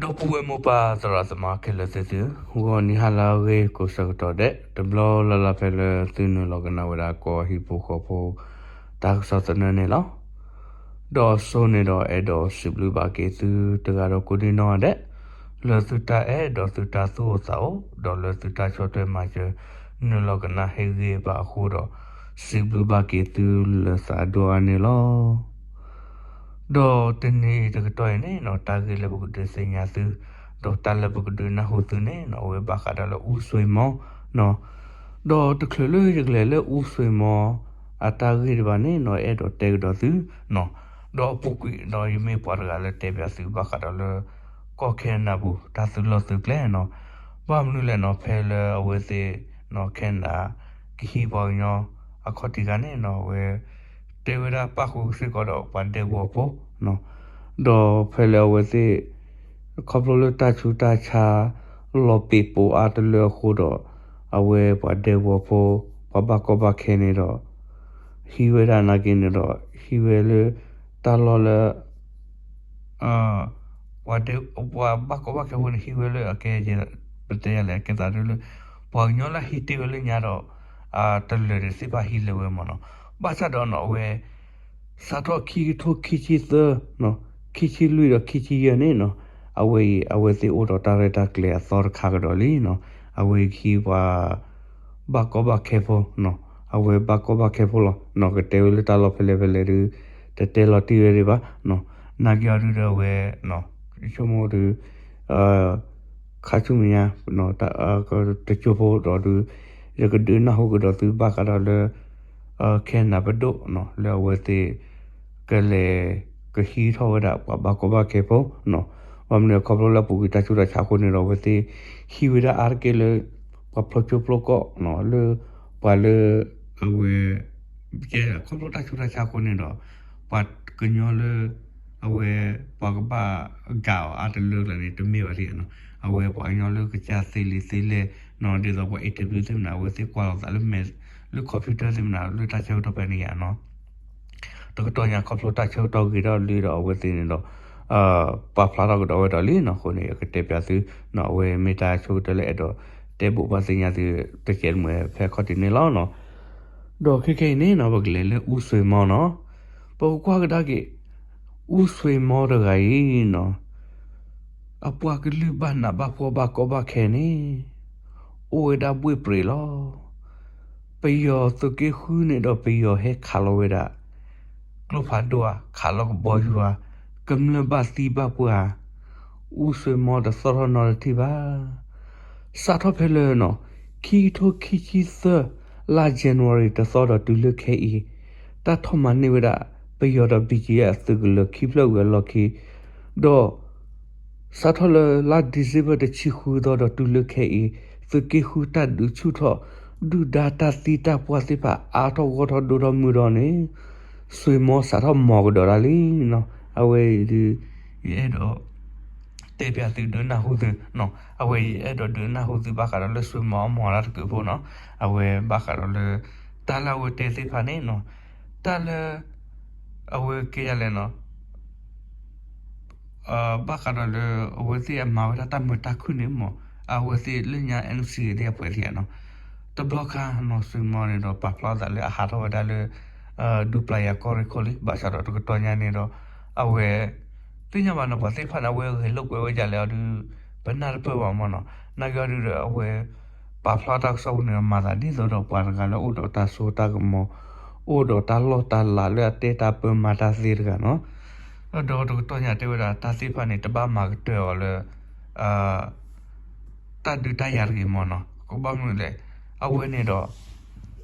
ဒီပုၢ်ဝဲၢ်မိၢ်ပၢ်သရၣ်သမါခဲလၢာ်သ့ၣ်သု, ဂီၤနံၤဟါလၢအဂ့ၤကိးဆၢကတီၢ်ဒဲး တဘျီလၢ်လၢ်ဖဲလၢသုနုာ်လီၤကနၣ်ဝဲဒၣ်ကီၢ်ဟံၣ်ဖိဃီဖိ တၢ်ကစီၣ်သနၢၣ်န့ၣ်လီၤ. ဒီးအစိန့ၣ်ဒီးအဲၣ်ဒိးစံးဘျုးဘၣ်က့ၤသုတဂၤဒီးကိးဒံနီၢ်ဂၤဒဲး, လၢသုတၢ်အဲၣ်ဒီးသုတၢ်သူၣ်အိၣ်သးအိၣ် ဒီးလၢသုတၢ်ဆီၣ်ထွဲမၤစၢၤ နုာ်လီၤကနၣ်ဟ့ၣ်ဂံၢ်ဘါအဃိဒီး စံးဘျုးဘၣ်က့ၤသုလၢသးဒိၣ်အါန့ၣ်လီၤ. ဒီးတနံၤအံၤတကတီၢ်အံၤန့ၣ်နီၤ တၢ်ဂ့ၢ်လၢပကဒုးသ့ၣ်ညါသု, ဒီးတၢ်လၢပကဒုးနၢ်ဟူသုန့ၣ်နီၤ အဝဲဘၣ်ဃးဒီးလၢအူစွ့မီနီၤ. ဒီးတချုးလၢယကလဲၤလၢအူစွ့မီ အတၢ်ဂ့ၢ်တဘၣ်န့ၣ်နီၤ အဲၣ်ဒိးတဲကဒီးသုနီၤ. ဒီးအပူၤကွံာ်ဒီးယမ့ၢ်ပှၤတဂၤလၢတဲဘၣ်သုဘၣ်ဃးဒီးလၢ ကီၢ်ခဲနဒၤပူၤ တၢ်သုးလီၢ်သုးကျဲနီၤ. ဘၣ်မနုၤလဲၣ်နီၤ ဖဲလၢအဝဲသ့ၣ် ခဲနဒၤ ကဟံးပှၤကညီအခီၣ်ထံးခါန့ၣ်နီၤ အဝဲ တဲဝဲဒၣ်ပၣ်ဃုာ်စ့ၢ်ကီးဒီးပှၤဒဲကဝီၤဖိနီၤ. ဒီးဖဲလၢအဝဲသ့ၣ် ခီဖျိလၢတၢ်ဆူးတၢ်ဆါ လီၤပ့ၤပိာ်အါတလၢအဃိဒီး အဝဲပှၤဒဲကဝီၤဖိ ပှၤဘၣ်ကီဘၣ်ခဲန့ၣ်ဒီး ဟံးဝဲဒၣ်နာ်က့န့ၣ်ဒီး ဟံးဝဲလၢ တၢ်လီၢ်လၢ ပှၤဒဲ ပှၤဘၣ်ကီဘၣ်ခဲဖိန့ၣ် ဟံးဝဲလၢအကဲ ပတဲယၤလဲၣ် အကဲသးဒ်လၢ ပှၤကညီလၢဟံးတ့ၢ်ဝဲလၢညါဒီး တလၢာ်တသ့ၣ်တဖၣ်ဟံးလၢၤဝဲမီၢ်နီၤ. ဘၣ်ဆၣ်ဒီးနီၤ အဝဲ စးထီၣ်ခံကထိခံဆံသၢ ခံဆံလွံၢ်ဒီးခံဆံယဲၢ်န့ၣ်နီၤ အဝဲအံၤ အဝဲသ့ၣ်အိၣ်ဒီးတၢ်ရဲၣ်တၢ်ကျဲၤအသီတခါကဒီးလံနီၤ. အဝဲကဟံးပှၤ ဘၣ်ကီဘၣ်ခဲဖိနီၤ အဝဲဘၣ်ကီဘၣ်ခဲဖိလီၤနီၤ. ကတဲဝဲလၢတၢ်လီၢ်ဖဲလဲၣ်ဖဲလဲၣ်ဒုး တတဲလီၤတံၢ်ဝဲဒံးဘၣ်နီၤ. နာ်က့အီၤဒုးဒီးအဝဲ ဆိကမိၣ်ဒုး ခါဆူမဲာ်ညါ တကၠိဖိဒီးဒုး ယကဒုးနၢ်ဟူကဒီးသုဘၣ်ဃးဒီးလၢ ခဲနဒၤပဒိၣ်နီၤ လၢအဝဲသ့ၣ် ကလဲၤကဟံးထီၣ်ဝဲဒၣ်ပှၤဘၣ်ကီဘၣ်ခဲဖိနီၤ. ဘၣ်မနုၤခီဖျိလၢအပူၤကွံာ်တၢ်ဆူးတၢ်ဆါအဃိန့ၣ်ဒီး အဝဲသ့ၣ်ဟံးဝဲဒၣ်အါတက့ၢ်လၢ ပှၤဖျိကၠိဖျိကီၢ်နီၤ လၢ ပှၤလၢ အဝဲ ကဲခီဖျိတၢ်ဆူးတၢ်ဆါအဃိန့ၣ်ဒီး ပှၤကညီလၢ အဝဲ ပှၤကဘၣ်ဂာ်အီၤအါတလၢကျါန့ၣ် တမ့ၢ်ဘၣ်ဒံးနီၤ. အဝဲပှၤကညီလၢကစၢ်သ့လံၤသ့လဲၢ်နီၤ ဒ်သိးပှၤ interview သ့ၣ်မနုၤ အဝဲသ့ၣ်ကွၢ်လီၤသးလၢမဲာ် လၢ computer သ့ၣ်မနုၤ လၢတၢ်ဆၢကတီၢ်ဖဲန့ၣ်ယါနီၤ. တကတီၢ်ညါခီဖျိတၢ်ဆၢကတီၢ်ဂ့ၤထီၣ်လံဒီးအဝဲသ့ၣ်န့ၣ်ဒီး ပာ်ဖျါထီၣ်ကဒီးဝဲဒီးလံနီၤ. အဃိန့ၣ် ယကတဲပၠးသုနီၤ အဝဲမ့ၢ်တၢ်ဆၢကတီၢ်လၢအဲၣ်ဒိးတဲဘိးဘၣ်သ့ၣ်ညါသု တကဲးတမှဲၤဖဲခီၣ်ထံးန့ၣ်လီၤနီၤ. ဒီးခဲခဲအံၤန့ၣ်နီၤ ပကလဲၤလၢအူစွ့မီနီၤ. ပကကွၢ်ကဒါက့ၤ အူစွ့မီတဂၤအံၤနီၤ အပှၤကလုာ်ဘၣ်နးဘၣ်ဖှီၣ်ဘၣ်ကီဘၣ်ခဲန့ၣ် အိၣ်ဝဲဒၣ်ဘှ့ၣ်ပြ့းလီၤ. ပယီၤသုးက့ဃုန့ၣ်ဒီးပယီၤဟဲခးလီၤဝဲဒၣ် ကျိဖးဒိၣ်ဧါ ခးလီၤကဘီယူၤဧါ ကမျၢၢ်ဘၣ်သံဘၣ်ပှၢ်ဧါ အူစွ့မီတသီၣ်ထီၣ်နီတထံၣ်ဘၣ်. စးထီၣ်ဖဲလၢနီၤ ခံကထိခံဆံသၢ လါ January တသီဒီးတုၤလၢခဲအံၤ တၢ်ထီၣ်မၤန့ၢ်ဝဲဒၣ် ပယီၤဒီး ဘံၣ်ကၠံၣ်အသုးကလၢၤခံဖျၢၣ်ဝံၤအလီၢ်ခံ ဒီး စးထီၣ်လၢလါ December တဆံဃုသီဒီးတုၤလၢခဲအံၤ သုးက့ဃုတၢ်ဒုးဆူၣ်ထီၣ် ဒုၣ်ဒါတၢ်သံတၢ်ပှၢ်သ့ၣ်တဖၣ်အါထီၣ်ဂီၢ်ထီၣ်ဒိၣ်ထီၣ်မုၢ်ထီၣ်န့ၣ် စွ့မီစးထီၣ်မီၤကဒီးဒၣ်လံနီၤ. အဝဲအံၤဒုး ယအဲၣ်ဒိး တဲပၠးသုဒုးနၢ်ဟူသုနီၤ. အဝဲယအဲၣ်ဒိးဒုးနၢ်ဟူသုဘၣ်ဃးဒီးလၢစွ့မီအမီၤတၢ်တကုးဖိနီၤ. အဝဲဘၣ်ဃးဒီးလၢ တၢ်လၢအဝဲတဲသ့ၣ်တဖၣ်န့ၣ်နီၤ တၢ်လၢ အဝဲကဲယၤလဲၣ်နီၤ ဘၣ်ဃးဒီးလၢ အဝဲသ့ၣ်အမၤဝဲဒၣ်တၢ်မုာ်တၢ်ခုၣ်န့ၣ်မီၤ အဝဲသ့ၣ်လၢညါ NCA သ့ၣ်အပှဲၤသ့ၣ်နီၤ တဘျီခါနီၤ စွ့မီန့ၣ်ဒီးပာ်ဖျါသးလၢအဟးထီၣ်ဝဲဒၣ်လၢ ဒူပျၢ်ယၤကီၢ်ရ့ၣ်ခိၣ်လံ ဘၣ်ဆၣ်ဒီးတကတီၢ်ညါန့ၣ်ဒီး အဝဲ သ့ၣ်ညါဘၣ်နီၤ ပှၤသ့ၣ်တဖၣ်န့ၣ် အဝဲဂဲၤလိာ်ကွဲဝဲဒၣ်လဲၣ်အီၤဒုး ပနၢ်တပၢၢ်ဘၣ်မီၤနီၤ. နာ်က့အီၤဒုးဒီး အဝဲ ပာ်ဖျါတၢ်ကစီၣ်ပူၤန့ၣ်ဒီး မၤသးဒ်သိးဒီးပှၤတဂၤလၢအိၣ်ဒီးတၢ်စိတၢ်ကမီၤ အိၣ်ဒီးတၢ်လီၢ်တၢ်လၤလၢအတဲတၢ်ပၢမၤတၢ်သ့တဂၤနီၤ. ဒီးတကတီၢ်ညါတဲဝဲဒၣ်တၢ်သ့ၣ်တဖၣ်န့ၣ် တဘၣ်မၤကတၢၢ်အီၤလၢ တၢ်ဒုးတၢ်ယၤတဂ့ၤမီၤနီၤ. ကဘၣ်မနုၤလဲၣ် အဝဲန့ၣ်ဒီး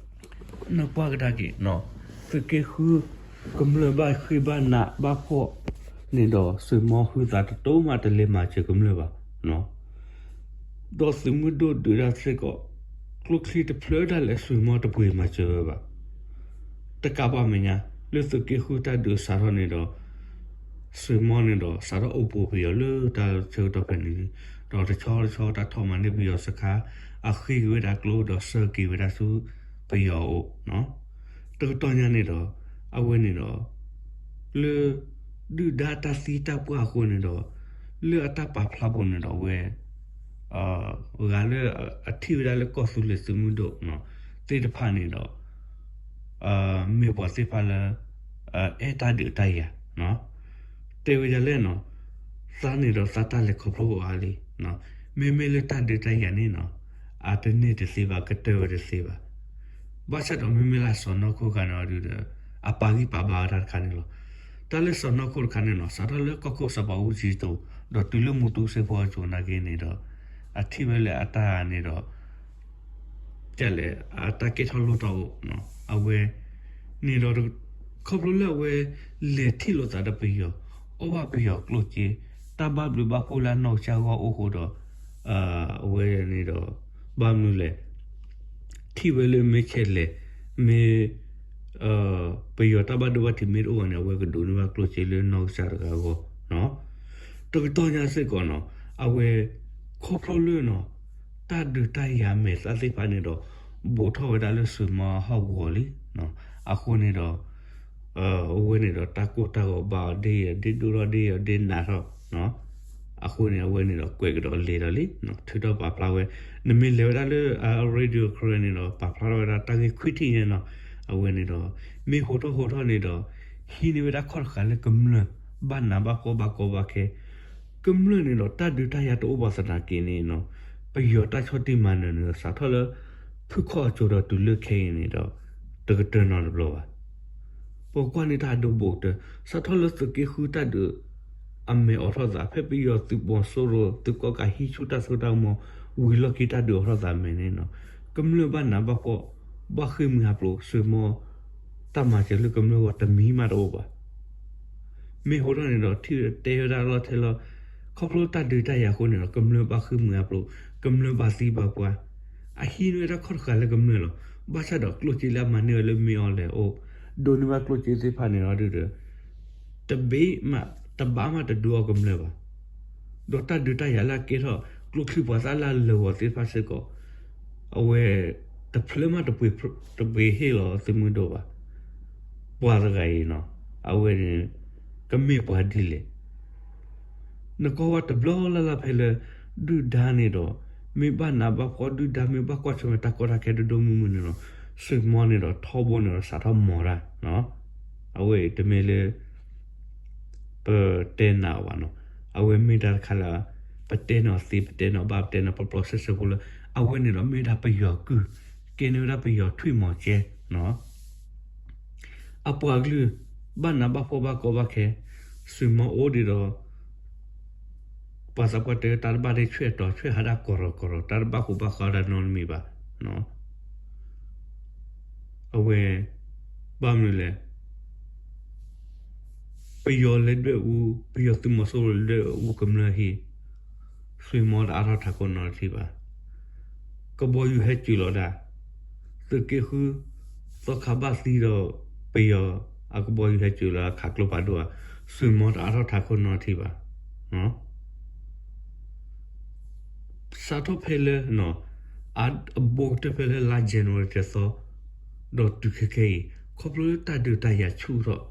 နကွၢ်ကဒါက့ၤ သုးက့ဃု ကမျၢၢ်ဘၣ်ဃ့ဘၣ်နးဘၣ်ဖှီၣ်န့ၣ်ဒီး စွ့မီဟုသးတတိၢ်မးတလဲၤမၤစၢၤကမျၢၢ်ဘၣ်. ဒီးသုးမုၢ်ဒိၣ်ဒုးတၢ်စ့ၢ်ကီး ကျိချံတဖျၢၣ်ဒၣ်လဲာ် စွ့မီတပှ့ၤမၤစၢၤဝဲဘၣ်. တကးဘၣ်မဲာ်ညါ လၢသုးက့ဃုတၢ်ဒုးစးထီၣ်န့ၣ်ဒီး စွ့မီန့ၣ်ဒီး စးထီၣ်အိၣ်ဘူးပယီၤလၢတၢ်ဆၢကတီၢ်ဖဲန့ၣ်လံ. ဒီးတဆီတဆီတၢ်ထီၣ်မၤန့ၢ်ပယီၤစခါ အဃ့က့ၤဝဲဒၣ်ကျိဒီးစၢက့ၤဝဲဒၣ်ဆူပယီၤအအိၣ် တကတီၢ်ညါန့ၣ်ဒီး အဝဲန့ၣ်ဒီး လၢ ဒုၣ်ဒါတၢ်သံတၢ်ပှၢ်အဃိန့ၣ်ဒီး လၢအတၢ်ပာ်ဖျါပူၤန့ၣ်ဒီးအဝဲ ဂၤလၢအထံၣ်ဝဲဒၣ်လၢကီၢ်သူလ့ၤသုးမုၢ်ဒိၣ်သ့ၣ်တဖၣ်န့ၣ်ဒီး မ့ၢ်ပှၤသ့ၣ်တဖၣ်လၢ အဲၣ်တၢ်ဒုးတၢ်ယၤ တဲဝဲဒ်လဲၣ်နီၤ, သးန့ၣ်ဒီးသးတၢ်လဲၤခီဖျိအီၤအါလံ, မ့မ့ၢ်လၢတၢ်ဒုးတၢ်ယၤန့ၣ်နီၤ အတန့ၢ်တသ့ဘၣ် ကတၢၢ်ဝဲတသ့ဘၣ်. ဘၣ်ဆၣ်ဒီးမ့မ့ၢ်လၢအစီၢ်နီၤခိၣ်တခါန့ၣ်အီၤဒုဒီး အပာ်ဂံၢ်ပာ်ဘါဝဲဒၣ်တခါန့ၣ်လီၤ. တၢ်လၢစီၢ်နီၤခိၣ်တခါန့ၣ်နီၤ စးထီၣ်လၢကီၢ်ခိၣ်စီၤပၤအူကၠံတိၤ ဒီးတုၤလၢမူတူစ့ဖိအစိၤနာ်က့န့ၣ်ဒီး အထံၣ်ဝဲလၢအတၢ်န့ၣ်ဒီး ကလဲၣ် အတၢ်ကဲထီၣ်လိၣ်ထီၣ်အိၣ် အဝဲန့ၣ်ဒီး ခီဖျိလၢအဝဲလဲၤထံၣ်လိာ်သးဒီးပယီၤ အီၣ်ဘၣ်ပယီၤကျိၣ်စ့ တၢ်ဘၣ်ဘျုးဘၣ်ဖှိၣ်လၢအနီၢ်ကစၢ်ဂီၢ်အိၣ်ဃိဒီး အဝဲန့ၣ်ဒီး ဘၣ်မနုၤလဲၣ် ထံၣ်ဝဲလၢမ့ၢ်ခဲလဲၣ် မ့ၢ် ပယီၤတၢ်ဘၣ်ဒိဘၣ်ထံးမ့ၢ်တအိၣ်ဘၣ်န့ၣ် အဝဲကဒိးန့ၢ်ဘၣ်ကျိၣ်စ့လၢနီၢ်ကစၢ်တဂၤအဂီၢ် တကတီၢ်ညါစ့ၢ်ကီးနီၤ အဝဲ ခီဖျိလၢနီၤ တၢ်ဒုးတၢ်ယၤမဲာ်သၣ်သ့ၣ်တဖၣ်န့ၣ်ဒီး ဘူးထီၣ်ဝဲဒၣ်လၢစွ့ၣ်မီဟီၣ်ကဝီၤလံ. အဃိန့ၣ်ဒီး အဝဲန့ၣ်ဒီးတၢ်ကိၢ်တၢ်ဂီၤဘၣ်အီၤဒ်အံၤ ဒ်ဒိၣ်ထီၣ်ဒ်အံၤ ဒ်နးထီၣ် အဃိန့ၣ် အဝဲန့ၣ်ဒီးကွဲးကဒီးလဲၤဒီးလံ ထုးထီၣ်ပာ်ဖျါဝဲ နမ့ၢ်လဲၤဝဲဒၣ်လၢ Radio Karen န့ၣ်ဒီး ပာ်ဖျါထီၣ်ဝဲဒၣ်တၢ်ဂ့ၢ်ခွံထံၣ်ညါနီၤ အဝဲန့ၣ်ဒီး မ့ၢ်ဟိးထီၣ်ဟိးထီၣ်န့ၣ်ဒီး ဟံးန့ၢ်ဝဲဒၣ်ခီၣ်တဃာ်လၢကမျၢၢ် ဘၣ်နးဘၣ်ဖှီၣ်ဘၣ်ကီဘၣ်ခဲ ကမျၢၢ်န့ၣ်ဒီး တၢ်ဒုးတၢ်ယၤတအိၣ်ဘၣ်သနာ်က့န့ၣ်နီၤ ပယီၤတၢ်ဆီၣ်တံၢ်မၤနၢၤန့ၣ်ဒီး စးထီၣ်လၢ ဖုခီၣ်အစိၤဒီးတုၤလၢခဲအံၤန့ၣ်ဒီး တကတၢၢ်နီတဘျီဘၣ်. ပကွၢ်န့ၢ်တၢ်ဒိဘူးကတၢၢ် စးထီၣ်လၢသုးက့ဃုတၢ်ဒုး အမဲာ်အိးထီၣ်သး ဖဲပယီၤသုးမီၤစိရိၤ သုးကီၣ်ကးဟံးဆူၣ်တၢ်စိတၢ်ကမီၤ ဝံၤလီၢ်ခံတၢ်ဒုးအိးထီၣ်သးမဲာ်န့ၣ်နီၤ ကမျၢၢ်ဘၣ်နးဘၣ်ဖှီၣ် ဘၣ်ဃ့ၢ်မှံဟးဖျိး စွ့ၣ်မီ တၢ်မၤစၢၤလၢကမျၢၢ်ဂီၢ်တမံၤမးတအိၣ်ဘၣ်. မ့ၢ်ဟိးထီၣ်န့ၣ်ဒီး ထံၣ်တဲဝဲဒၣ်လီၢ်ထဲလီၤ ခီဖျိတၢ်ဒုးတၢ်ယၤအဃိန့ၣ်ဒီး ကမျၢၢ်ဘၣ်ဃ့ၢ်မှံဟးဖျိး ကမျၢၢ်ဘၣ်သံဘၣ်ပှၢ် အဟံးန့ၢ်ဝဲဒၣ်ခီၣ်တဃာ်လၢကမျၢၢ်လီၤ. ဘၣ်ဆၣ်ဒီးကျိၣ်စ့လၢအမၤန့ၢ်ဝဲလၢမ့ၢ်အီၤလဲၣ်အိၣ် ဒိးန့ၢ်ဘၣ်ကျိၣ်စ့သ့ၣ်တဖၣ်န့ၣ်ဒီး တဘ့ၣ်မး တဘၣ်မးတဒုးအီၤကမျၢၢ်ဘၣ်. ဒီးတၢ်ဒုးတၢ်ယၤလၢအကဲထီၣ် ကျိချံမျိာ်သၣ်လၢအလၢာ်ဂီၤသ့ၣ်တဖၣ်စ့ၢ်ကီး အဝဲ တဖျၢၣ်မး တပှ့ၤဟ့ၣ်လီၤသုးမုၢ်ဒိၣ်ဘၣ်. ပှၤတဂၤအံၤနီၤ အဝဲန့ၣ် ကမ့ၢ်ပှၤဒ်လဲၣ်. နကွၢ်ဝဲတဘျီလၢ်လၢ်ဖဲလၢ ဒုၣ်ဒါန့ၣ်ဒီး မ့ၢ်ဘၣ်နးဘၣ်ဖှီၣ် ဒုၣ်ဒါမ့ၢ်ဘၣ်ကွၢ်ဆၢၣ်မဲာ်တၢ်ကီတၢ်ခဲဒိၣ်ဒိၣ်မုၢ်မုၢ်န့ၣ်ဒီး စွ့ၣ်မီန့ၣ်ဒီးထီဘိန့ၣ်ဒီးစးထီၣ်မီၤတၢ် အဝဲအံၤတမ့ၢ်လၢ ပတဲနၤအီၤဘၣ်နီၤ အဝဲမ့ၢ်တၢ်တခါလၢ ပတဲန့ၢ်အီၤသ့ ပတဲန့ၢ်အီၤဘၣ် ပတဲန့ၢ်အီၤပျီပျီဆှဲဆှဲဖိလၢ အဝဲန့ၣ်ဒီးမ့ၢ်ဒၣ်ပယီၤကုၢ် ကဲန့ၢ်ဝဲဒၣ်ပယီၤထွံၣ်မီၤကဲ အပှၤကလုာ် ဘၣ်နးဘၣ်ဖှီၣ်ဘၣ်ကီဘၣ်ခဲ စွ့ၣ်မီအိၣ်ဒံးဒီး ပှၤသးပှၢ်တဲတၢ်တဘၣ်ဒ်ဆှဲၣ်တီၤဆှဲၣ်ဟးဒၣ်ကီၢ်ရီၢ်ကီၢ်ရီၢ် တၢ်တဘၣ်ဃိဘၣ်ဃးဒၣ်နီတမံၤဘၣ်. အဝဲ ဘၣ်မနုၤလဲၣ် ပယီၤလဲၤဒွဲၣ်အူ ပယီၤသုးမီၤစိရိၤလဲၤဒွဲၣ်အူကမျၢၢ်ဟံၣ် စွ့ၣ်မီတအါထီၣ်ထးခိၣ်နီတထံၣ်ဘၣ်. ကဘီယူၤဟဲစၢၤလီၤဒၣ် သုးက့ဃု သီခါဘၣ်သံဒီး ပယီၤအကဘီယူၤဟဲစၢၤလီၤခးကျိဖးဒိၣ်ဧါ စွ့ၣ်မီတအါထီၣ်ထးခိၣ်နီတထံၣ်ဘၣ်. စးထီၣ်ဖဲလၢ အဘူးကတၢၢ်ဖဲလၢလါ January တသီ ဒီးတုၤခဲခဲအံၤ ခီဖျိလၢတၢ်ဒုးတၢ်ယၤဆူၣ်ထီၣ်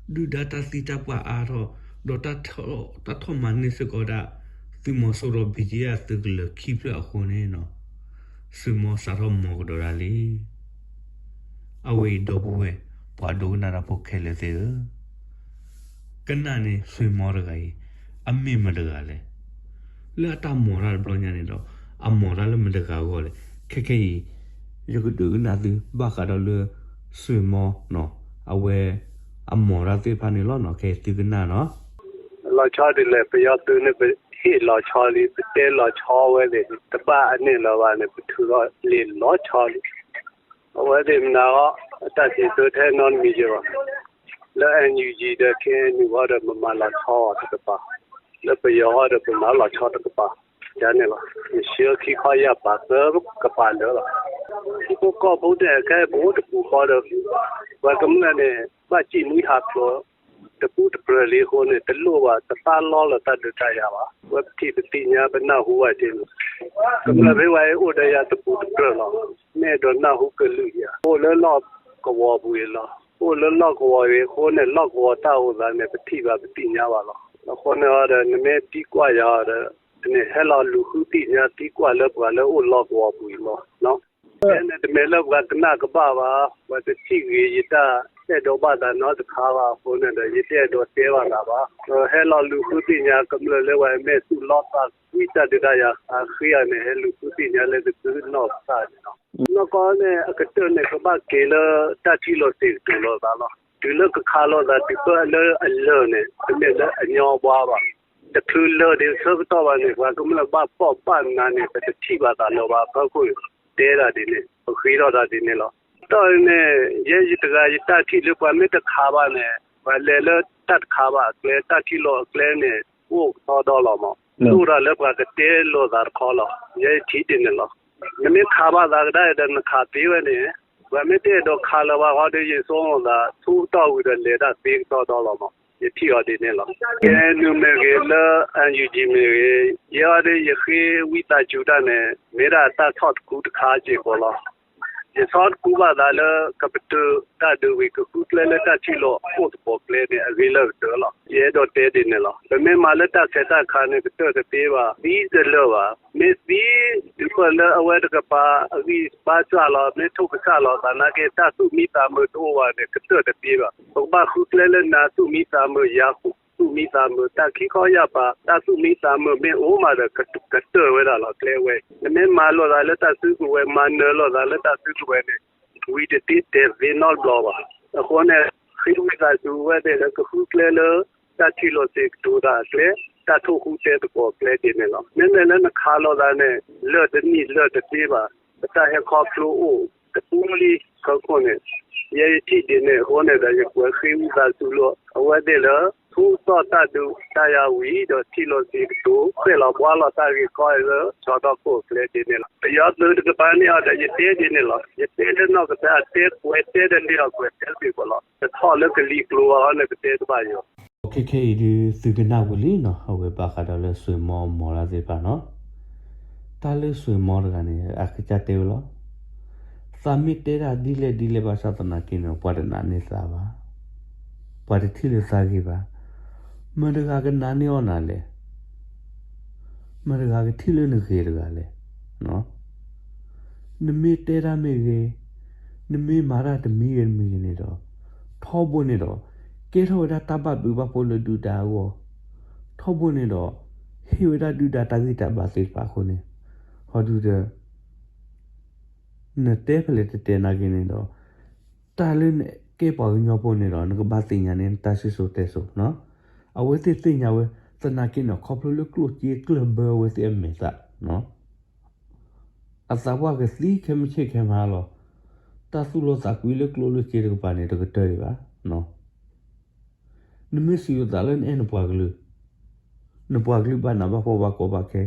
ဒုၣ်ဒါတၢ်သံတၢ်ပှၢ်အါထီၣ် ဒီးတၢ်ထီၣ်မၤန့ၢ်စ့ၢ်ကီးဒၣ် သုးမီၤစိရိၤ ဘံၣ်ကယဲၢ် သုးကလၢၤခံဖျၢၣ်အဃိန့ၣ် စွ့ၣ်မီစးထီၣ်မီကဒီးဒၣ်လံ. အဝဲအံၤဒီပုၢ်ဝဲၢ် ပှၤဒိကနၣ်တၢ်ဖိခဲလၢာ်သ့ၣ်ဧၢ, ကနၣ်န့ၣ် စွ့ၣ်မီတဂၤအံၤ အမ့ၢ်မတဂၤလဲၣ်. လၢအတၢ်မီၤတၢ်တဘျီညါန့ၣ်ဒီး အမီၤတၢ်လၢမတဂၤအဂီၢ်လဲၣ်. ခဲခဲအံၤ ယကဒုးကနၣ်သုဘၣ်ဃးဒီးလၢ စွ့ၣ်မီ အဝဲ အမီၤတၢ်သ့ၣ်တဖၣ်န့ၣ်လီၤနီၤ. ခဲအံၤသုကနၣ်နီၤ. လီၤဆီဒ်လဲၣ် ပယီၤသုးန့ၣ် ပဟ့ၣ်လီၤဆီလံ ပတဲလီၤဆီဝဲန့ၣ် တဘၣ်အန့ၣ်လၢၤဘၣ်န့ၣ် ပထုးထီၣ်လံာ်လီၤဆီလံ. အဝဲသ့ၣ်မနုၤအီၤ အတၢ်စံးဆၢထဲနီတမံၤယဘၣ်. လၢ NUG ဒီး KNU ဃီဒီး ပမၤလီၤဆီအီၤတကပၤ, လၢပယီၤဃီဒီး ပမၤလီၤဆီတကပၤ, ယၤန့ၣ်လီၤ. ယဆှၢခံခီယၢ်ပာ်သၢကပၤလၢာ်လီၤ. ထံဖိကီၢ်ဖိန့ၣ် ခဲအံၤပအိၣ်တပူၤဃီဒီး ပှၤကမျၢၢ်န့ၣ် ဘၣ်စံၣ်မှံဟးဖျိး တပူၤတပြၢၤလံအဃိန့ၣ် တလိၣ်ဘၣ် တသးလီလၢတၢ်ဒုးတၢ်ယၤဘၣ်. ဝဲပထံၣ်ပသ့ၣ်ညါပနၢ်ဟူဘၣ်တ့ၢ်လီၤ. ကမျၢၢ်ဖဲဝဲအံၤအိၣ်ဒီးယၤတပူၤတပြၢၤလီၤ. မ့ၢ်အဲၣ်ဒိးနၢ်ဟူကလုာ်ယၤ အိၣ်လၢလီၢ်ကဝီၤပူၤအံၤလီၤ. အိၣ်လၢလီၢ်ကဝီၤအံၤအဃိန့ၣ် လီၢ်ကဝီၤတၢ်အိၣ်သးန့ၣ် ပထံၣ်ဘၣ်ပသ့ၣ်ညါဘၣ်လီၤ. အဃိန့ၣ်ဒီး နမ့ၢ်သံကွၢ်ယၤဒီး နဟဲလီၤလူၤဃုသ့ၣ်ညါသံကွၢ်လၢပှၤလၢအိၣ်လီၢ်ကဝီၤပူၤအံၤလီၤ. ဖဲန့ၣ်တမ့ၢ်လၢပှၤကနၣ်ကဘၣ်ဘၣ်, ပှၤတထံၣ်ဂ့ၤယတၢ်အဲၣ်ဒိးဘၣ်သးနီတခါဘၣ်အဃိန့ၣ်ဒီး ယတအဲၣ်ဒိးတဲဘၣ်သးဘၣ်. ဟဲလီၤလူၤဃုသ့ၣ်ညါကမျၢၢ်လၢပှၤမ့ၢ်သူၣ်လီသးကွံတၢ်ဒုးတၢ်ယၤ အဃ့အန့ၣ် ဟဲလူၤဃုသ့ၣ်ညါလၢတကုနီၢ်ကစၢ်န့ၣ်လီၤ. နီၢ်ကီၢ်န့ၣ် အကတၢၢ်န့ၣ် ကဘၣ်က့ၤလၢတၢ်ထံၣ်လိာ်စ့ၤကတိၤလိာ်သးလီၤ. တုၤလၢကခးလိာ်သးတုၤဖဲလၢအလၢာ်န့ၣ် တမ့ၢ်လၢအညီဘှါဘၣ်. တချုးလၢာ်ဒံးဆၢကတီၢ်ဘၣ်န့ၣ် ပှၤကမျၢၢ်ဘၣ်ဖှီၣ်ဘၣ်နးန့ၣ် ပတထံၣ်ဘၣ်သးလၢၤဘၣ်. ဖဲခိၣ်န့ၣ် တဲဒၣ်ဒ်န့ၣ် ပဃ့ထီၣ်ဒၣ်ဒ်န့ၣ်လီၤ. တီၢ်န့ၣ် ယဲယတဂၤယတၢ်ထံၣ်လၢပှၤမ့ၢ်တခးဘၣ်န့ၣ် ပှၤလဲၤလၢတၢ်တခးဘၣ်အကျဲ တၢ်ထံၣ်လိာ်အကျဲန့ၣ် အိၣ်ကတီဒီလီၤမး. ဒိၣ်တၢ်လၢပှၤကတဲလိာ်သးတခီလီၤ. ယဲယထံၣ်ဒ်န့ၣ်လီၤ. နမ့ၢ်ခးဘၣ်သးကဒါဒီးနခးသ့ဝဲန့ၣ် ပှၤမ့ၢ်တအဲၣ်ဒိးခးလၢၤဘၣ်ဃီဒီး ယဆိကမိၣ်သး ဆူတီၢ်ဝံၤဒီးလဲၤတၢ်သ့ကတီၢ်ဒီလီၤမး. ယထံၣ်အီၤဒ်န့ၣ်လီၤ. ကဲနုာ်မ့ၢ်ဂ့ၤ လၢ NUG မ့ၢ်ဂ့ၤ, ယဲအီၤဒီးယဃ့ဝံသးစူၤတၢ်န့ၣ် မ့ၢ်ဒၣ်တၢ်ဆီၣ်တကူတခါစ့ၢ်ကီးလီၤ. ယဆီၣ်တကူဘၣ်သးလၢ ကပတုာ်တၢ်ဒုးဝံၤ ကဃုကျဲလၢတၢ်ထံၣ်လိာ်အိၣ်သကိးကျဲန့ၣ် အဂ့ၤလၢကတၢၢ်လီၤ. ယအဲၣ်ဒိးတဲဒ်န့ၣ်လီၤ. ပမ့ၢ်မၤလၢတၢ်ဆဲးတၢ်ခးန့ၣ် ကတၢၢ်တသ့ဘၣ်, သံတလၢာ်ဘၣ်. မ့ၢ်သံတုၤဖဲလၢအဝဲတကပၤ အဂံၢ်ဘါစၢ်လီၤ, မ့ၢ်ထိၣ်ကစၢ်လီၤ, သနာ်က့ တၢ်သူၣ်မံသးမုာ်တအိၣ်ဘၣ်န့ၣ် ကတၢၢ်တသ့ဘၣ်. ပကဘၣ်ဃုကျဲလၢနၤသူၣ်မံသးမုာ်, ယၤဃု သူၣ်မံသးမုာ်, တၢ်ခံခီယၢ်ပၤ တၢ်သူၣ်မံသးမုာ်မ့ၢ်အိၣ်မးဒီး ကတၢၢ်ဝဲဒၣ်လီၤ ကျဲဝဲ. နမ့ၢ်မၤလိာ်သးလၢတၢ်စုကဝဲၤ, မၤနၢၤလိာ်သးလၢတၢ်စုကဝဲၤန့ၣ် ဝံၤတသ့တဲာ်သ့နီတဘျီဘၣ်. အဃိန့ၣ် ဃ့ဝံသးစူၤဝဲသ့ၣ်လၢ ကဃုကျဲလၢ တၢ်ထံၣ်လိာ်စ့ၤကတိၤတၢ်အကျဲ, တၢ်ထိၣ်ဃူတဲသကိးအကျဲဒ်န့ၣ်လီၤ. မ့မ့ၢ်လၢနခးလိာ်သးန့ၣ် လၢာ်တနံၣ်လၢာ်တသ့ဘၣ်. ပတၢ်ဟဲခီဖျိအိၣ်တပူၤလံ. ခဲခိၣ်န့ၣ် ယဲယထံၣ်ဒ်န့ၣ်အဃိန့ၣ်ဒီး ယကွဲးဃ့ဝံသးစူၤလၢ အဝဲသ့ၣ်လၢ ဆူတီၢ်တၢ်ဒုးတၢ်ယၤဝံၤဒီး ထံၣ်လိာ်စ့ၤကတိၤ ဃဲၣ်လီၤဘှါလီၤတၢ်ဂ့ၢ်ကီအံၤလၢ ဆီထီၣ်ခိၣ်အကျဲဒ်န့ၣ်လီၤ. ပယီၤသုးတကပၤန့ၢ်အီၤဒီး ယတဲဒ်န့ၣ်လီၤ. ယတဲလၢနီၢ်ကစၢ် တဲကွဲးတဲတန့ၢ်အီၤ ကွဲးတဲစ့ၢ်ကီးလီၤ. တထီၣ်လၢကလံၤကျိၤဘၣ်အီၤန့ၣ် ပတဲတဘၣ်ယီၤ. ခဲခဲအံၤဒုးသုကနၣ်ဝံၤလံနီၤ, အဝဲဘၣ်ဃးဒီးလၢစွ့ၣ်မီၤအမီၤတၢ်သ့ၣ်တဖၣ်နီၤ. တၢ်လၢစွ့ၣ်မီၤတဂၤန့ၣ် အကစၢ်တဲဝဲလီၤ. သးမ့ၢ်တဲတၢ်ဒ်လဲၣ်ဒ်လဲၣ်ဘၣ်ဆၣ်သနာ်က့န့ၣ် ပှၤတနာ်န့ၢ်သးဘၣ်, ပှၤတထံၣ်လၢသးဂ့ၤဘၣ်. မတၤတဂၤကနာ်န့ၢ်အီၤနၤလဲၣ်. မတၤတဂၤကထံၣ်လၢနဂ့ၤတဂၤလဲၣ်. နမ့ၢ်တဲတၢ်မ့ၢ်ဂ့ၤ, နမ့ၢ်မၤတၢ်တမံၤဂ့ၤတမံၤဂ့ၤန့ၣ်ဒီး ထီဘိန့ၣ်ဒီး ကဲထီၣ်ဝဲဒၣ်တၢ်ဘၣ်ဘျုးဘၣ်ဖှိၣ်လၢဒုၣ်ဒါအဂီၢ်, ထီဘိန့ၣ်ဒီး ဟ့ၣ်ဝဲဒၣ်ဒုၣ်ဒါတၢ်ဂံၢ်တၢ်ဘါသ့ၣ်တဖၣ်အဃိန့ၣ်, ဟီဒုဒီး နတဲဖဲလဲၣ်တတဲနာ်က့န့ၣ်ဒီး တၢ်လၢနကဲပှၤကညီဖိန့ၣ်ဒီး နကဘၣ်သ့ၣ်ညါန့ၢ်နတၢ်စံၣ်စိၤတဲစိၤနီၤ. အဝဲသ့ၣ်သ့ၣ်ညါဝဲ သနာ်က့န့ၣ် ခီဖျိလၢကျိၣ်စ့ကျၢၢ်ဘၢဝဲသ့ၣ်အမဲာ်သၣ်နီၤ. အသးပှၢ်ကသံခဲမုၢ်ဆ့ၣ်ခဲမုၢ်ဟါလီၤ. တၢ်သူၣ်လီသးကွံလၢကျိၣ်လၢစ့တကပၤန့ၣ် တကတၢၢ်ဒံးဘၣ်. နမ့ၢ်စံးလိာ်သးလၢနအဲၣ်နပှၤကလုာ်, နပှၤကလုာ်ဘၣ်နးဘၣ်ဖှီၣ်ဘၣ်ကီဘၣ်ခဲ,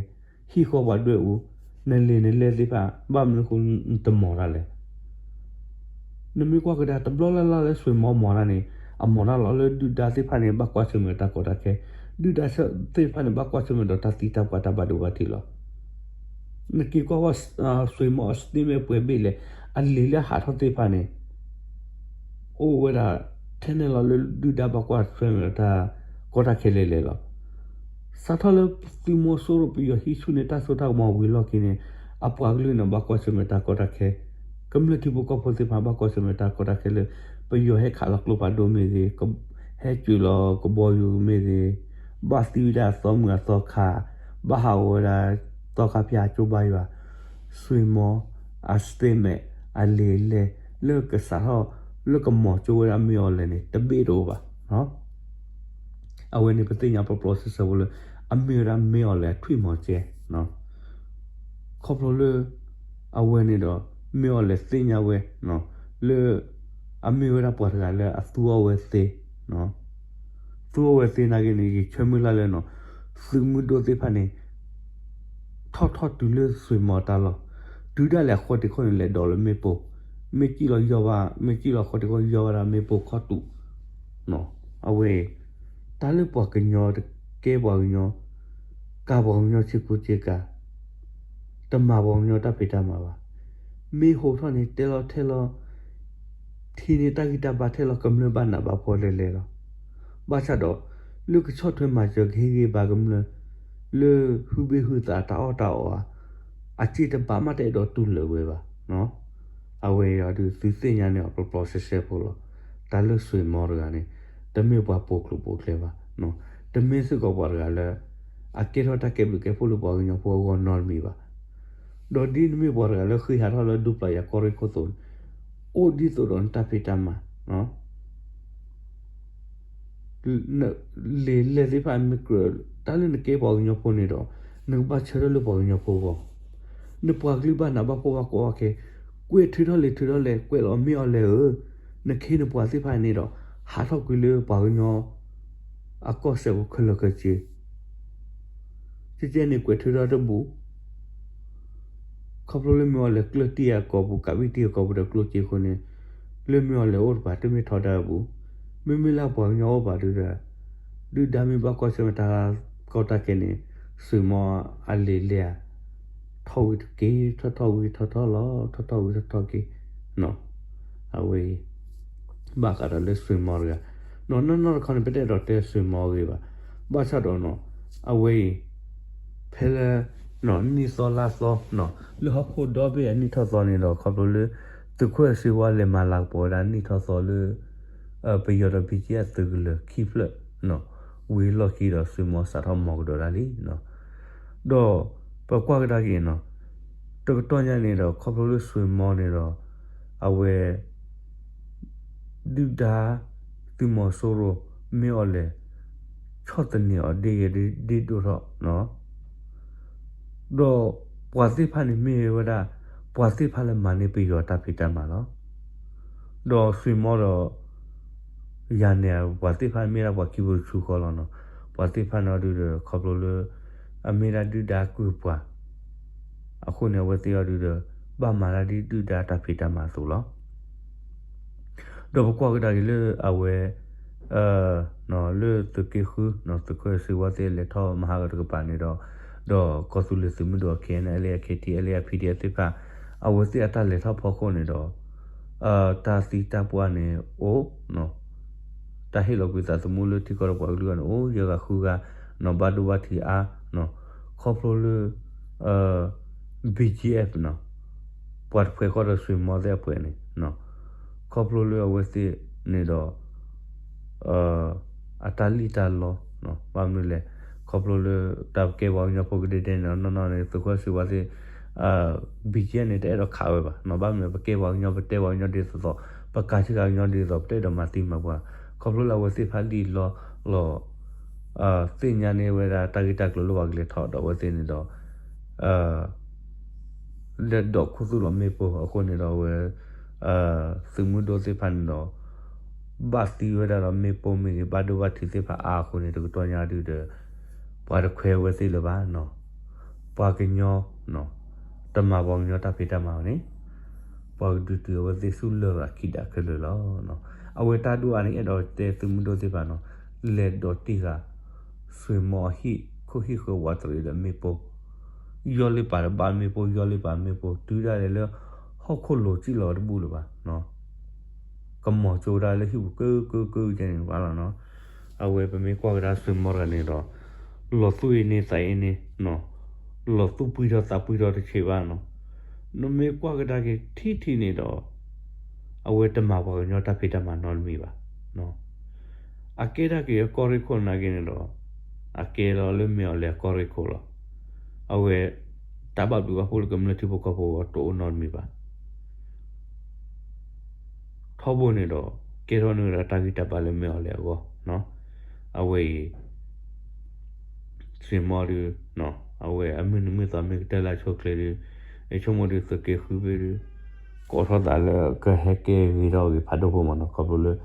ဟံၣ်ဃီပှၤဒွဲၣ်အူ, နလံာ်နလဲသ့ၣ်တဖၣ် ဘၣ်မနုၤအဃိနတမီၤတၢ်လဲၣ်. နမ့ၢ်ကွၢ်ကဒါတဘျီလၢ်လၢ်လၢစွ့ၣ်မီၤမီၤတၢ်န့ၣ် အမီၤတၢ်လီၤလၢဒုၣ်ဒါသ့ၣ်တဖၣ်န့ၣ် ဘၣ်ကွၢ်ဆၢၣ်မဲာ်တၢ်ကီတၢ်ခဲ, ဒုၣ်ဒါသ့ၣ်တဖၣ်န့ၣ် ဘၣ်ကွၢ်ဆၢၣ်မဲာ်ဒီးတၢ်သံတၢ်ပှၢ်တၢ်ဘၣ်ဒိဘၣ်ထံးလီၤ. နက့ၤကွၢ်ကွၢ် စွ့ၣ်မီၤအ statement ပှဲၤဘ့ၣ်လဲၣ်, အလံာ်လၢအဟးထီၣ်သ့ၣ်တဖၣ်န့ၣ် အိၣ်ဝဲဒၣ် ထဲန့ၣ်လီၤလၢဒုၣ်ဒါဘၣ်ကွၢ်ဆၢၣ်မဲာ်ဒီးတၢ်ကီတၢ်ခဲလဲၣ်လဲၣ်လီၤ. စးထီၣ်လၢသုးမီၤစိရိၤပယီၤဟံးဆူၣ်န့ၢ်တၢ်စိတၢ်ကမီၤဝံၤလီၢ်ခံန့ၣ် အပှၤကလုာ်န့ၣ် ဘၣ်ကွၢ်ဆၢၣ်မဲာ်တၢ်ကီတၢ်ခဲ, ကမျၢၢ်ထံဖိကီၢ်ဖိသ့ၣ်တဖၣ် ဘၣ်ကွၢ်ဆၢၣ်မဲာ်တၢ်ကီတၢ်ခဲလၢ ပယီၤဟဲခးလီၤကျိဖးဒိၣ်မ့ၢ်ဂ့ၤ, ဟဲကွံာ်လီၤကဘီယူၤမ့ၢ်ဂ့ၤ, ဘၣ်သံဝဲဒၣ်အသီမုၣ်အသီခါ, ဘၣ်ဟးဂီၤဝဲဒၣ်သီခါဖၠၣ်အကၠိဘါယွၤ, စွ့ၣ်မီၤအ statement အလံာ်လဲၢ် လၢကစးထီၣ်လၢကမီၤကၠိဝဲဒၣ်မ့ၢ်အီၤလဲၣ်န့ၣ် တဘ့ၣ်တအိၣ်ဘၣ်. အဝဲန့ၣ်ပသ့ၣ်ညါပျီပျီစဲစဲဖိလၢ အမ့ၢ်ဝဲဒၣ်မ့ၢ်အီၤလဲၣ်အထွံၣ်မီၤကဲ ခီဖျိလၢ အဝဲန့ၣ်ဒီး မ့ၢ်အီၤလဲၣ်သ့ၣ်ညါဝဲ လၢ အမ့ၢ်ဝဲဒၣ်ပှၤတဂၤလၢအသူအီၤဝဲသ့, သူအီၤဝဲသ့နာ်က့န့ၣ် ယဆၢမုၢ်လၢ်လၢနီၤ သုးမုၢ်ဒိၣ်သ့ၣ်တဖၣ်န့ၣ် ထီၣ်ထီၣ်တုၤလၢစွ့ၣ်မီၤတၢ်လီၢ်, တုၤဒၣ်လဲာ်အဃီတံၢ်ခီၣ်န့ၣ် လဲၤဒိးလၢမ့ၣ်ပိၢ်, မ့ၢ်စံၣ်လီၤယီၢ်ဘၣ် မ့ၢ်စံၣ်လီၤဃီတံၢ်ခီၣ်ယီၢ်ဝဲဒၣ်မ့ၣ်ပိၢ်ခီၣ်တူာ် အဝဲအံၤ တၢ်လၢပှၤကညီတကဲပှၤကညီ ကၤပှၤကညီဆ့ကူဆ့ကၤ တမၤပှၤကညီတၢ်ဖံးတၢ်မၤဘၣ်. မ့ၢ်ဟိးထီၣ်န့ၣ် တဲလီၤထဲလီၤ ထံၣ်န့ၢ်တၢ်ဂံၢ်တၢ်ဘါထဲလီၤ ကမျၢၢ်ဘၣ်နးဘၣ်ဖှီၣ်လဲၣ်လဲၣ်လီၤ. ဘၣ်ဆၣ်ဒီး လၢကဆီၣ်ထွဲမၤစၢၤကဟ့ၣ်ဂံၢ်ဘါကမျၢၢ် လၢဟုဘ့ၣ်ဟုသးတၢ်အီၣ်တၢ်အီဧါ, အစ့တဘးမးတအဲၣ်ဒိးတူၢ်လၢာ်ဝဲဘၣ်. အဝဲအံၤဒုးသုသ့ၣ်ညါန့ၣ်အီၤပျီပျီရှဲရှဲဖိလီၤ. တၢ်လၢစွ့ၣ်မီတဂၤန့ၣ် တမ့ၢ်ပှၤပိာ်ကျိၤပိာ်ကျဲဘၣ်. တမ့ၢ်စ့ၢ်ကီးပှၤတဂၤလၢ အကဲထီၣ်တၢ်ကဲဘျုးကဲဖှိၣ်လၢပှၤကညီဖိအဂီၢ်နီတမံၤဘၣ်. ဒီးဒ်နမ့ၢ်ပှၤတဂၤလၢဃ့ဟးထီၣ်လၢဒူပျၤယၤကီၢ်ရ့ၣ်ခိၣ်သိးန့ၣ် အိၣ်ဒ်သိးဒီးနတၢ်ဖံးတၢ်မၤ လံာ်လဲၢ်သ့ၣ်တဖၣ်မ့ၢ်ကြၢး တၢ်လၢနကဲပှၤကညီဖိန့ၣ်ဒီး နကဘၣ်ဆၢထၢၣ်လၢပှၤကညီဖိအဂီၢ်, နပှၤကလုာ်ဘၣ်နးဘၣ်ဖှီၣ်ဘၣ်ကိးဘၣ်ခဲ, ကွဲးထုးထီၣ်လဲၤထုးထီၣ်လဲၤ ကွဲးလီၤမ့ၢ်အီၤလဲၤဧၢ, နခ့နပှၤသ့ၣ်တဖၣ်န့ၣ်ဒီး ဟးထီၣ်ကွံာ်လၢပှၤကညီ အကီၢ်စဲၣ်ပူၤခဲလၢာ်ခဲဆ့ ကကဲန့ၣ်ကွဲးထုးထီၣ်တဘူး, ခီဖျိလၢမ့ၢ်အီၤလဲၤကျၢၢ်တံၢ်အကိာ်ပူၤ ကးဘံၣ်တံၢ်အကိာ်ပူၤဒီးကျိၣ်စ့အဃိန့ၣ်, လၢမ့ၢ်အီၤလဲၤအိၣ်တပၤတမ့ၢ်ထီဒါတဘူး, မ့မ့ၢ်လၢပှၤကညီအိၣ်ဘၣ်ဒုဒီး, ဒုၣ်ဒါမ့ၢ်ဘၣ်ကွၢ်ဆၢၣ်မဲာ်တၢ်ကီတၢ်ခဲန့ၣ်, စွ့ၣ်မီအလံာ်လဲၢ်ဧါ, ထီၣ်ဝံၤတက့ၢ် ထီၣ်ထီၣ်ဝံၤထီၣ်ထီၣ်လီၤ ထီၣ်ထီၣ်ဝံၤထီၣ်ထီၣ်က့ၢ်, အဝဲအံၤ ဘၣ်ဃးဒီးလၢစွ့ၣ်မီတဂၤ, နီၢ်နီၢ်တခီန့ၣ် ပတအဲၣ်ဒိးတဲစွ့ၣ်မီအဂ့ၢ်ဘၣ်, ဘၣ်ဆၣ်ဒီးနီၤ, အဝဲအံၤ ဖဲလၢ နံၣ်သီလါသီ လၢဟီၣ်ခိၣ်ဒီဘ့ၣ်အနံၣ်ထီၣ်သီန့ၣ်ဒီး ခီဖျိလၢ သုးခိၣ်အဲၣ်စ့ဝါလဲၤမၤလၤကပီၤဝဲဒၣ်နံၣ်ထီၣ်သီလၢ ပယီၤဒီး ဘံကၠံအသုးကလၢၤခံဖျၢၣ် ဝံၤလီၢ်ခံဒီးစွ့ၣ်မီစးထီၣ်မီၤကဒီးဒၣ်လံ. ဒီးပကွၢ်ကဒါက့ၤနီၤ, တကတီၢ်ညါန့ၣ်ဒီး ခီဖျိလၢစွ့ၣ်မီန့ၣ်ဒီး အဝဲ ဒုၣ်ဒါ သုးမီၤစိရိၤ မ့ၢ်အီၤလဲၤ ဆီၣ်သနံးအီၤဒ်ဂဲၤဒ်ဒိၣ်ထီၣ်, ဒီးပှၤသ့ၣ်တဖၣ်န့ၣ်မ့ၢ်ဝဲဒၣ် ပှၤသ့ၣ်တဖၣ်လၢမၤန့ၢ်ပယီၤတၢ်ဖံးတၢ်မၤလီၤ. ဒီးစွ့ၣ်မီဒီး ယၤန့ၣ် ပှၤသ့ၣ်တဖၣ်မ့ၢ်ဒၣ်ပှၤခံဖိတဆူဃီလီၤနီၤ, ပှၤသ့ၣ်တဖၣ်န့ၣ်အီၤဒုဒီး ခီဖျိလၢ အမ့ၢ်ဒၣ်ဒုၣ်ဒါကုၢ်ပှၤ အဃိန့ၣ် အဝဲသ့ၣ်အီၤဒုဒီး ဘၣ်မၤဒၣ်ဒ်ဒုၣ်ဒါတၢ်ဖံးတၢ်မၤအသိးလီၤ. ဒီးပကွၢ်ကဒါက့ၤလၢအဝဲ လၢသုးက့ဃု သုးခိၣ်အဲၣ်စ့ဝါသ့ၣ်လဲၤထီၣ်မၤဟးဂီၤတကပၤန့ၣ်ဒီး ဒီးကီၢ်သူလ့ၤသုးမုၢ်ဒိၣ် KNLA KTLA PDF သ့ၣ်တဖၣ် အဝဲသ့ၣ်အတၢ်လဲၤထီၣ်ဖီခိၣ်န့ၣ်ဒီး တၢ်သံတၢ်ပှၢ်န့ၣ်အိၣ် တၢ်ဟ့ၣ်လီၤကွံာ်သးသမူလၢထံကီၢ်ဒီးပှၤကလုာ်အဂီၢ်န့ၣ် အိၣ်ယဲၢ်ဂၤဃုဂၤ ဘၣ်ဒိဘၣ်ထံးအါ ခီဖျိလၢ BGF နီၤ ပှၤတဖုဃီဒီးစွ့ၣ်မီသ့ၣ်အပှဲၤန့ၣ် ခီဖျိလၢအဝဲသ့ၣ်န့ၣ်ဒီး အတၢ်လံၣ်တၢ်လီ ဘၣ်မနုၤလဲၣ် ခီဖျိလၢတၢ်ပကဲပှၤကညီဖိကဒဲကဒဲန့ၣ် နီၢ်နီၢ်န့ၣ် သုးခိၣ်အဲၣ်စ့ဝါသ့ၣ် BGF န့ၣ် တအဲၣ်ဒိးခးဝဲဘၣ် ဘၣ်မနုၤလဲၣ် ပကဲပှၤကညီ ပတဲပှၤကညီဒ်သိးသိး ပကးဆ့ကၤကညီဒ်သိး ပတအဲၣ်ဒိးမၤသံမၤပှၤ ခီဖျိလၢအဝဲသ့ၣ်တဖၣ်လံၣ်လီလီၤ သ့ၣ်ညါန့ၢ်ဝဲဒၣ်တၢ်ဂ့ၢ်တၢ်ကျိၤလၢပှၤကလဲၤထီၣ်ဒီးအဝဲသ့ၣ်န့ၣ်ဒီး လၢဒိးခူသူၣ်လီၤမ့ၣ်ပိၢ်အဃိန့ၣ်ဒီးအဝဲ သုးမုၢ်ဒိၣ်သ့ၣ်တဖၣ်န့ၣ်ဒီး ဘၣ်သံဝဲဒၣ်ဒီးမ့ၣ်ပိၢ်မ့ၢ်ဂ့ၤ ဘၣ်ဒိဘၣ်ထံးသ့ၣ်တဖၣ်အါအဃိန့ၣ် တကတီၢ်ညါဒုဒီး ပှၤတခွဲးဝဲသ့ၣ်လၢၤဘၣ်နီၤ ပှၤကညီ တမၤပှၤကညီတၢ်ဖံးတၢ်မၤဘၣ်န့ၣ် ပှၤကဒုးတုၤအဝဲသ့ၣ်ဆူလရာ်ခံဒးခဲလၢာ်လီၤ. အဝဲတၢ်ဒိၣ်အါန့ၣ် အဲၣ်ဒိးတဲသုးမုၢ်ဒိၣ်သ့ၣ်တဖၣ်နီၤ လဲၤဒိးတ့ၢ်ဃာ် စွ့ၣ်မီအဟံၣ် ခိၣ်ဟံၣ်ဃၢၤဝးတရံးဒီးမ့ၣ်ပိၢ် ယီၢ်လ့ပာ်ဒီးဘၣ်မ့ၣ်ပိၢ် ယီၢ်လ့ပာ်မ့ၣ်ပိၢ် တုၤဒၣ်လဲာ်လၢ ဟီၣ်ခိၣ်လိၤစံၣ်လီၤတဘူၣ်လၢၤဘၣ် ကမီၤကၠိဒၣ်လၢဟံၣ်ပူၤကၢကၢကၢကဲန့ၣ်ဘၣ်လီၤနီၤ. အဝဲပမ့ၢ်ကွၢ်ကဒါစွ့ၣ်မီတဂၤန့ၣ်ဒီး လီၤသူၣ်အ့န့သးအ့န့ လီၤသူၣ်ပှံၢ်ထီၣ်သးပှံၢ်ထီၣ်တဆံးဘၣ်နီၤ. နမ့ၢ်ကွၢ်ကဒါက့ၤထံထံန့ၣ်ဒီး အဝဲတမၤပှၤကညီတၢ်ဖံးတၢ်မၤနီတမံၤဘၣ်. အကဲဒၣ်က့ၤအကီၢ်ရ့ၣ်ခိၣ်နာ်က့န့ၣ်ဒီး အကဲလီၤလၢမ့ၢ်အီၤလဲၤအကီၢ်ရ့ၣ်ခိၣ်လီၤ. အဝဲ တၢ်ဘၣ်ဘျုးဘၣ်ဖှိၣ်လၢကမျၢၢ်ထံဖိကီၢ်ဖိအဂီၢ်တအိၣ်နီတမံၤဘၣ်. ထီဘိန့ၣ်ဒီး ကဲထီၣ်န့ၢ်ဝဲဒၣ်တၢ်ဂံၢ်တၢ်ဘါလၢမ့ၢ်အီၤလဲၤအဂီၢ်, အဝဲအံၤ စွ့ၣ်မီဒု အဝဲအမုၢ်နံၤမုၢ်သီမ့ၢ်ကတၢၢ်လၢအဆိအချ့ဒီး ယဆိကမိၣ်ဒုးသုးက့ဃုဘ့ၣ်ဒုး ကိးထီၣ်သးလၢကဟဲကဲဂ့ၤထီၣ်ဂ့ၤဖးဒိၣ်ဖိမးနီၤ ခီဖျိလၢ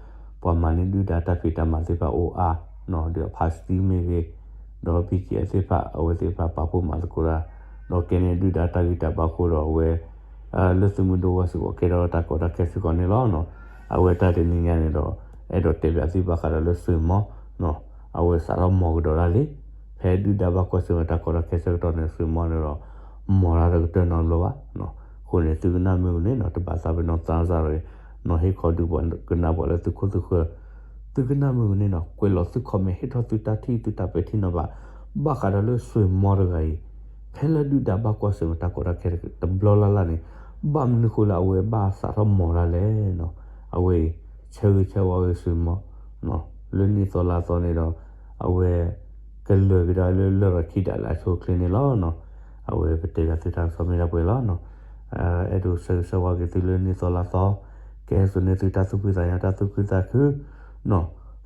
ပှၤမၤန့ၢ်ဒုၣ်ဒါတၢ်ဖံးတၢ်မၤသ့ၣ်တဖၣ်အိၣ်အါနီၤ ဒီးအဖါစတံမ့ၢ်ဂ့ၤ ဒီး BGF သ့ၣ်တဖၣ် အဝဲသ့ၣ်တဖၣ်ပာ်ဖှိၣ်မၤသကိးတၢ် ဒီးကဲန့ၢ်ဒုၣ်ဒါတၢ်ဂံၢ်တၢ်ဘါအဃိဒီးအဝဲ လၢသုးမုၢ်ဒိၣ်ဝဲစ့ၢ်ကီးကဲထီၣ်တၢ်ကီတၢ်ခဲစ့ၢ်ကီးန့ၣ်လီၤ. အဝဲတၢ်တနံၤညါန့ၣ်ဒီး အဲၣ်ဒိးတဲဘၣ်သုဘၣ်ဃးဒီးလၢစွ့ၣ်မီ အဝဲစးထီၣ်မီၤကဒီးဒၣ်လံ. ဖဲဒုၣ်ဒါဘၣ်ကွၢ်ဆၢၣ်မဲာ်တၢ်ကီတၢ်ခဲဆၢကတီၢ်န့ၣ် စွ့ၣ်မီန့ၣ်ဒီး မီၤတၢ်တကတၢၢ်နီတဘျီဘၣ်. အဃိန့ၣ် သုကနၣ်မ့ၢ်ဂ့ၤန့ၣ်နီၤ တဘၣ်သးပ့ၤနီၣ်သးစၢ်ရ့ၣ် နီၤဟ့ၣ်ခီဒုးပှၤကနၣ်ပှၤလၢသုးခိၣ်သုးဃၢၤ သုကနၣ်မုာ်န့ၣ်နီၤ ကွဲးလီၤသု comment ဟ့ၣ်ထီၣ်သုတၢ်ထံၣ်သုတၢ်ပဲာ်ထံနီၤဖး ဘၣ်ဃးဒီးလၢစွ့ၣ်မီတဂၤအံၤ ဖဲလၢဒုၣ်ဒါဘၣ်ကွၢ်ဆၢၣ်မဲာ်တၢ်ကီတၢ်ခဲတဘျီလၢ်လၢ်န့ၣ် ဘၣ်မနုၤဃိလၢအဝဲဘၣ်စးထီၣ်မီတၢ်လဲၣ်နီၤ အဝဲအံၤ ဆၢဂ့ၤဆၢဝါဂ့ၤစွ့ၣ်မီ လၢနံၣ်သီလါသီန့ၣ်ဒီး အဝဲ ကလၢာ်ကဒါလၢလရာ်ခံဒးလၢအဆိအချ့န့ၣ်လီၤ. အဝဲပတဲဘၣ်သုတၢ်ကစီၣ်မ့ၢ်ဒၣ်ပှဲၤလီၤ. အဲၣ်ဒိးဆၢဂ့ၤဆၢဝါက့ၤသုလၢနံၣ်သီလါသီ, ကဟဲစိာ်န့ၢ်သုတၢ်သူၣ်ဖှံသးညီတၢ်သူၣ်ခုသးခု နီၤ,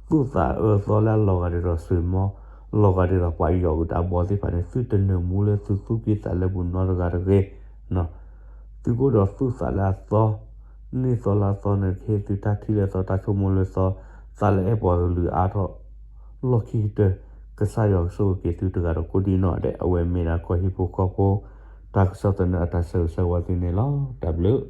သူၣ်သးအၢသီလၢအလီၤဂာ်ဒ်ဒီးစွ့ၣ်မီ, လီၤဂာ်ဒ်ဒီးပှၤယီၤကဒါဘီသ့ၣ်တဖၣ်န့ၣ် သုတနၢၤမူလၢသုသူၣ်က့သးလဲပူၤနီတဂၤတဂ့ၤ, သုကအိၣ်ဒီးသူၣ်သးလၢအသီ, နံၣ်သီလါသီန့ၣ် ကဟ့ၣ်သုတၢ်ထံၣ်လၢအသီတၢ်ဆိကမိၣ်လၢအသီ, သးလၢအဲၣ်ပှၤကလုာ်အါထီၣ် လီၢ်ခံကတၢၢ်, ကစၢ်ယွၤကဆိၣ်ဂ့ၤက့ၤသုတဂၤဒီးကိးဒံးနီၢ်ဒဲး အဝဲမ့ၢ်ဒၣ်ကီၢ်ဟံၣ်ဖိဃီဖိ တၢ်ကစီၣ်သနၢၣ်အတၢ်ဆၢဂ့ၤဆၢဝါသုန့ၣ်လီၤ. တၢ်ဘျုး